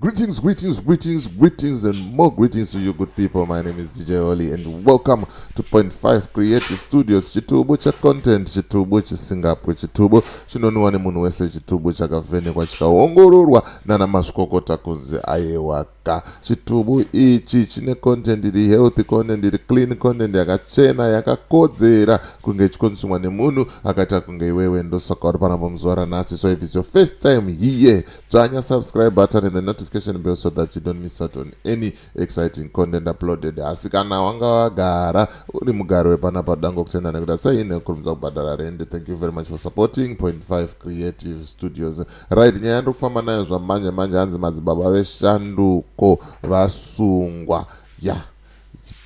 Greetings, greetings, greetings, greetings, and more greetings to you, good people. My name is DJ Oli, and welcome to Point 5 Creative Studios. Chitubu cha content, chitubu chisingapwe, chitubu chinonwiwa nemunhu wese, chitubu chakavhenekwa chikaongororwa nana mazvikokota kunzi aiwaka. Chitubu ichi chine content iri healthy, content iri clean, content yakachena, yakakodzera kunge ichikonsumwa nemunhu akaita kunge iwewe. Ndosaka uri panapa muzuva ranhasi. So if it's your first time here, dzvanya subscribe button and the notification bell so that you don't miss out on any exciting content uploaded. Asi kana wanga wagara uri mugari wepanapa, dango kutenda nekuti sei nekurumidza kubhadhara rende. Thank you very much for supporting Point 5 Creative Studios. Right, nyaya yandiri nayo zvamanje manje, hanzi madzibaba veshanduko vasungwa. Yeah,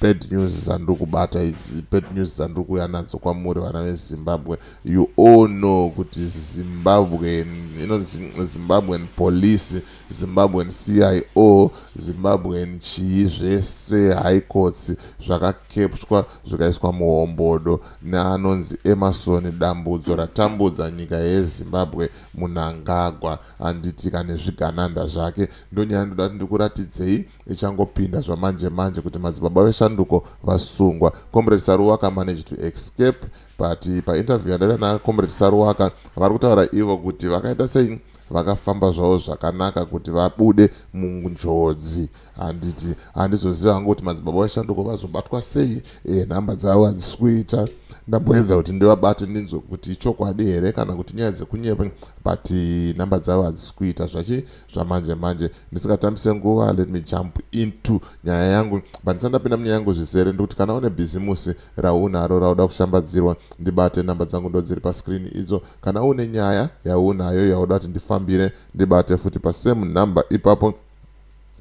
bad news dzandiri kubata idzi, bad news dzandiri kuuya nadzo kwamuri, vana veZimbabwe. You all know kuti Zimbabwe inonzi Zimbabwean Police, Zimbabwean CIO, Zimbabwean chii zvese, high courts, zvakakepswa zvikaiswa muhombodo neanonzi Emmerson Dambudzo ratambudza nyika yeZimbabwe, Mnangagwa, handitika, nezvigananda zvake. Ndonyaya ndoda kuti ndikuratidzei ichangopinda zvamanje manje kuti madzibaba veshanduko vasungwa. Comrade Saruwaka managed to escape, but painterview yandaita naComrade Saruwaka, vari kutaura ivo kuti vakaita sei, vakafamba zvavo zvakanaka kuti vabude munjodzi, handiti? Handizoziva hangu kuti madzibaba veshanduko vazobatwa sei. Nhamba dzavo hadzisi kuita. Ndamboedza kuti ndivabate ndinzwe kuti ichokwadi here kana kuti nyaya dzekunyepa, but nhamba dzavo hadzisi kuita zvachi zvamanje manje. Ndisingatambise nguva, let me jump into nyaya yangu. But ndisati ndapinda munyaya yangu zvisere, ndikuti kana une bhizimusi raunaro rauda kushambadzirwa, ndibate. Namba dzangu ndo dziri pascreen idzo. Kana une nyaya yaunayo yauda kuti ndifambire, ndibate futi pasame number ipapo.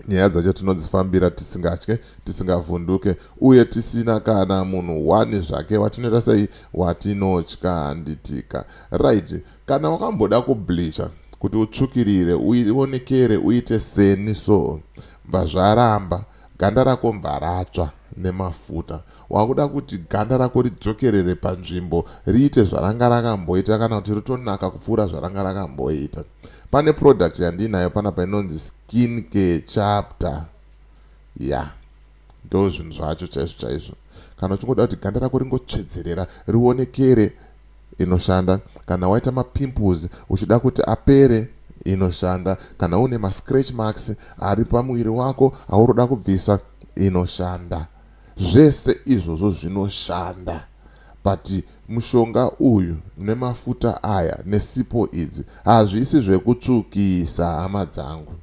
Nyaya dzacho tinodzifambira tisingatye, tisingavhunduke, uye tisina kana munhu wani zvake watinoita sei, watinotya, handitika? Right, kana wakamboda kubleacha kuti utsvukirire, uionekere, uite seni, so bva zvaramba, ganda rako mva ratsva nemafuta, wakuda kuti ganda rako ridzokerere panzvimbo, riite zvaranga rakamboita kana kuti ritonaka kupfuura zvaranga rakamboita, pane product yandinayo panapa inonzi Skin Care Chapter. Ya, yeah. Ndo zvinhu zvacho chaizvo chaizvo. Kana uchingoda kuti ganda rako ringotsvedzerera, rionekere, inoshanda. Kana waita mapimples uchida kuti apere, inoshanda. Kana une mascratch marks ari pamuviri wako auroda kubvisa, inoshanda. Zvese izvozvo zvinoshanda. But mushonga uyu nemafuta aya nesipo idzi hazvisi zvekutsvukisa, hama dzangu,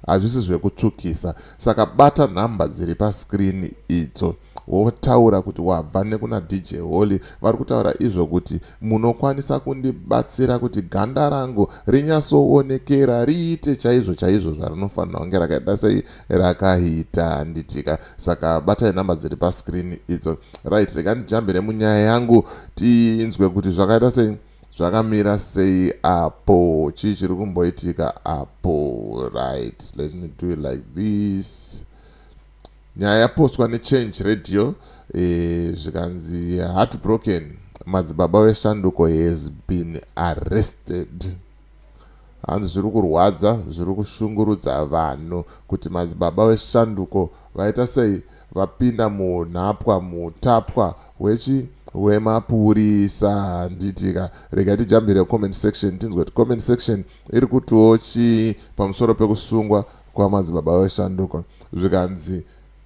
hazvisi zvekutsvukisa. Saka bata nhamba dziri pascreen idzo, wotaura kuti wabva nekuna DJ Holly. Vari kutaura izvo kuti munokwanisa kundibatsira kuti ganda rangu rinyatsoonekera, riite chaizvo chaizvo zvarinofanira kunge rakaita sei, rakaita, handitika? Saka batai nhamba dziri pascreen idzo. Right, rega ndijambire munyaya yangu, tinzwe kuti zvakaita sei, zvakamira sei apo, chii chiri kumboitika apo. Right, let me do it like this. Nyaya yapostwa neChange Radio, zvikanzi "Heartbroken, madzibaba veshanduko has been arrested." Hanzi zviri kurwadza, zviri kushungurudza vanhu kuti madzibaba veshanduko vaita sei, vapinda munhapwa, mutapwa wechi wemapurisa, handitika? Rega tijambire comment section, tinzwe kuti comment section iri kutiwo chii pamusoro pekusungwa kwamadzibaba veshanduko. Zvikanzi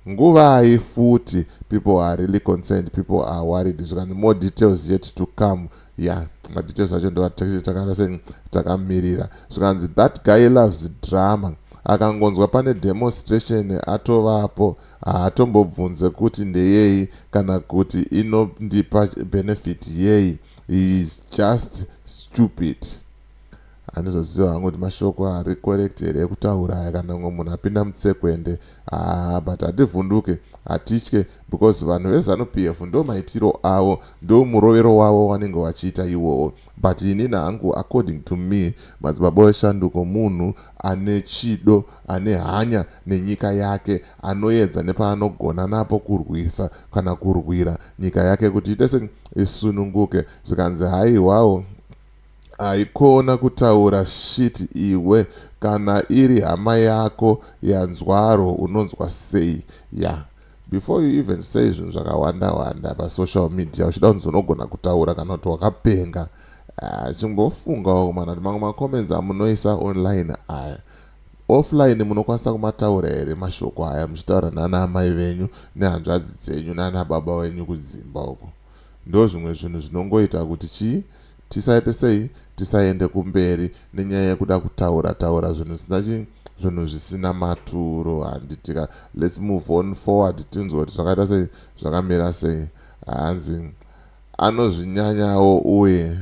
nguvai futi? People are really concerned, people are worried. Zvikanzi "More details yet to come." Yeah, madetails acho ndotakada sei, takamirira. Zvikanzi "That guy loves drama. Akangonzwa pane demonstration atovapo, haatombobvunze kuti ndeyei kana kuti inondipa benefit yei. He is just stupid." Handizoziva hangu kuti mashoko ari correct here ekutaura aya kana mumwe munhu apinda mutsekwende. Ah, but hativhunduke, hatitye, because vanhu veZANU PF ndo maitiro avo, ndo murovero wavo wanenge vachiita iwowo. But inini hangu, according to me, madzibaba weshanduko munhu ane chido, ane hanya nenyika yake, anoedza nepaanogona napo kurwisa kana kurwira nyika yake kuti ite se isununguke. Zvikanzi haiwawo. Haikona kutaura shit iwe kana iri hama yako yanzwaro unonzwa sei? Yeah, before you even say zvinhu zvakawanda wanda pasocial media uchida kunzi unogona kutaura kana kuti wakapenga, ah, chimbofungawo mana kuti mamwe macomments amunoisa online aya, offline munokwanisa kumataura here mashoko aya muchitaura nana amai venyu nehanzvadzi dzenyu nana baba venyu kudzimba uko? Ndo zvimwe zvinhu zvinongoita kuti chii, tisaite sei, tisaende kumberi nenyaya yekuda kutaura taura zvinhu zvisina chii, zvinhu zvisina maturo, handitika? Let's move on forward, tinzwe kuti zvakaita sei, zvakamira sei. Hanzi anozvinyanyawo uye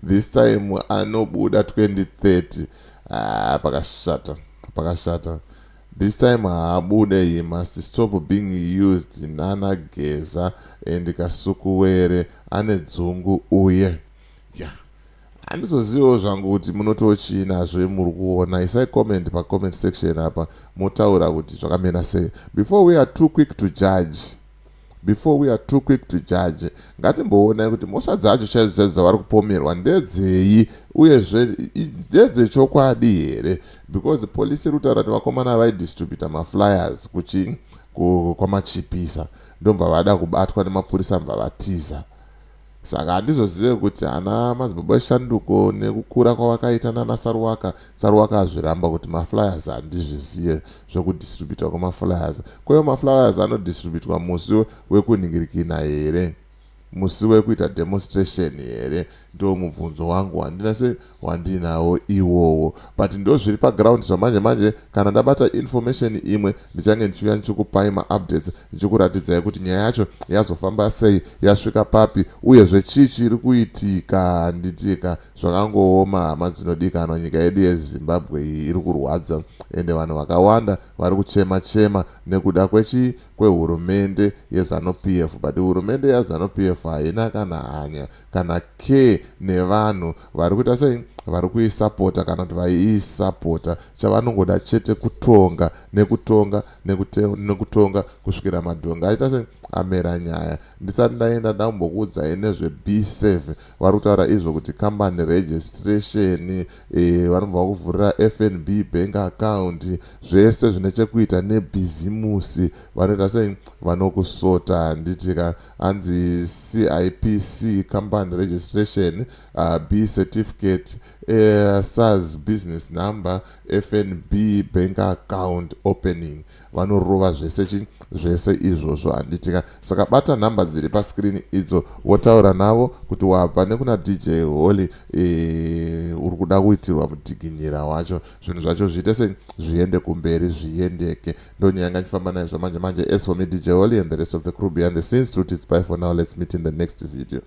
this time anobuda 2030. Ah, pakashata, pakashata. This time haabude. He must stop being used nana Geza and Kasukuwere. Ane dzungu uye. Yeah, handizoziviwo zvangu kuti munotochiinazvo muri kuona. Isai comment pacomment section apa, motaura kuti zvakamira sei. Before we are too quick to judge, before we are too quick to judge, ngatimboonai kuti mhosva dzacho chaidzo chaidzo dzavari kupomerwa ndedzei, uyezve ndedzechokwadi here, because polisi iri kutaura kuti vakomana vaidistributa maflyers kuchi kwamachipisa, ndobva vada kubatwa nemapurisa, mubva vatiza. Saka handizozive kuti ana Madzibaba Eshanduko nekukura kwavakaita nana Saruwaka. Saruwaka azviramba kuti maflyers handizvizive zvekudistributwa kwemaflyers. Kwaivo maflyers anodistributwa musi wekunhingirikina here, musi wekuita demonstration here? Ndo mubvunzo wangu wandina se wandinawo iwowo, but ndo zviri paground zvamanje manje. Kana ndabata information imwe, ndichange ndichiuya ndichikupai maupdates, ndichikuratidzai kuti nyaya yacho yazofamba sei, yasvika papi, uyezve chii chiri kuitika, handitika? Zvakangooma, hama dzinodikanwa. Nyika yedu yeZimbabwe iyi iri kurwadza, ende vanhu vakawanda vari kuchema chema nekuda kwechi kwehurumende yeZANU PF, but hurumende yaZANU PF haina kana hanya kana ke nevanhu vari kuita sei, vari kuisapota kana kuti vaiisapota. Chavanongoda chete kutonga nekutonga nekutonga kusvikira madhonga aita sei, amera nyaya. Ndisati ndaenda, ndambokuudzai nezveBSave. Vari kutaura izvo kuti company registration, vanobva vakuvhurira FNB bank account, zvese zvine chekuita nebhizimusi vanoita sei, vanokusota, handitika? Hanzi CIPC company registration, B certificate, SARS business number, FNB bank account opening, vanorova zvese chi zvese izvozvo, handitika? Saka bata nhamba dziri pascreen idzo, wotaura navo kuti wabva nekuna DJ Holly, uri kuda kuitirwa mudhiginyira wacho, zvinhu zvacho zviite sei, zviende kumberi, zviendeke. Ndonyaya ngachifamba nayo zvamanje manje. As for me, DJ Holly, and the rest of the crew behind the scenes, truth is bye for now. Let's meet in the next video.